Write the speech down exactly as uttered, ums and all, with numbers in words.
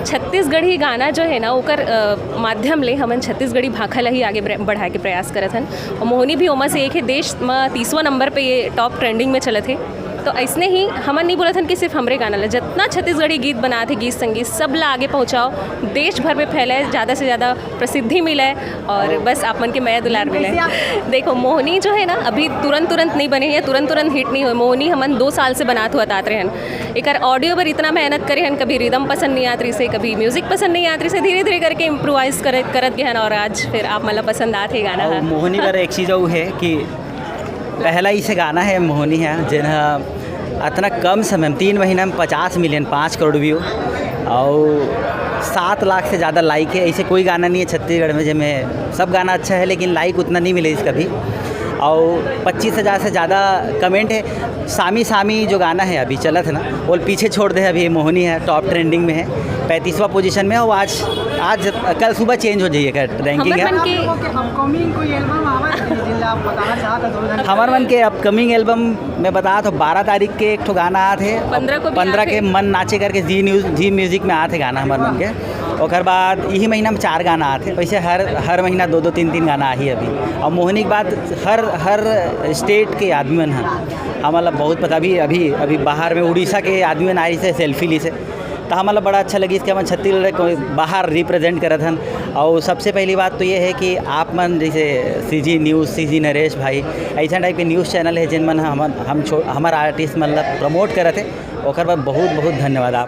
छत्तीसगढ़ी गाना जो है ना, ओकर अ, माध्यम ले हमन छत्तीसगढ़ी भाखा ला ही आगे बढ़ाए के प्रयास करत हन। और मोहनी भी ओमा से एक है, देश म तीसवां नंबर पे ये टॉप ट्रेंडिंग में चलत है। तो ऐसने ही हमन नहीं बोलत हन कि सिर्फ हमरे गाना ला, जितना छत्तीसगढ़ी गीत बनात है, गीत संगीत, सब ला आगे पहुँचाओ, देश भर में फैलाए, ज़्यादा से ज़्यादा प्रसिद्धि मिले। और बस आप मन के मया दुलार मिले। देखो, मोहनी जो है ना, अभी तुरंत तुरंत नहीं बने या तुरंत तुरंत हिट नहीं हुए। मोहनी हमन दो साल से बनात हुआ तात रहन। एकर ऑडियो बर इतना मेहनत करे हन, कभी रिदम पसंद नहीं आत रही से, कभी म्यूजिक पसंद नहीं आत रही से, धीरे धीरे करके इम्प्रोवाइज करत करत गए हन और आज फिर आप मन ला पसंद आत है गाना। मोहनी बर एक चीज़ अउ है कि पहला इसे गाना है मोहनी है, जेन ह अतना कम समय में, तीन महीना में पचास मिलियन, पाँच करोड़ व्यू, और सात लाख से ज़्यादा लाइक है। ऐसे कोई गाना नहीं है छत्तीसगढ़ में जेमे, सब गाना अच्छा है लेकिन लाइक उतना नहीं मिले इसका भी। और पच्चीस हज़ार से ज़्यादा कमेंट है। सामी सामी जो गाना है अभी चलत है ना, वो पीछे छोड़ दे, अभी मोहनी है, टॉप ट्रेंडिंग में है, पैंतीसवाँ पोजीशन में है। वो आज, आज कल सुबह चेंज हो जाइएगा रैंकिंग है। अपकमिंग कोई एल्बम आवत है जिला आप बताना चाहत हैं? हमार मन के अपकमिंग एल्बम में बता तो बारह तारीख के एक ठो गाना आत है, पंद्रह के मन नाचे करके जी न्यूज, जी म्यूजिक में आत है गाना हमार मन के। ओकर बाद यही महीना में चार गाना आत है। वैसे हर हर महीना दो दो तीन तीन गाना आही अभी। और मोहनी के बाद हर हर स्टेट के आदमी मन ह हमला बहुत पता, अभी अभी अभी बाहर में उड़ीसा के आदमी मन आए से सेल्फी ली से, तो हमला बड़ा अच्छा लगिस कि हमन छत्तीसगढ़ को बाहर रिप्रेजेंट करत हन। और सबसे पहली बात तो ये है कि आप मन जैसे सी जी न्यूज़, सी जी नरेश भाई, ऐसा टाइप के न्यूज़ चैनल है जिन मन हमन हम छो हमार आर्टिस्ट मन ला प्रमोट करत है, ओकर बर बहुत बहुत धन्यवाद आप।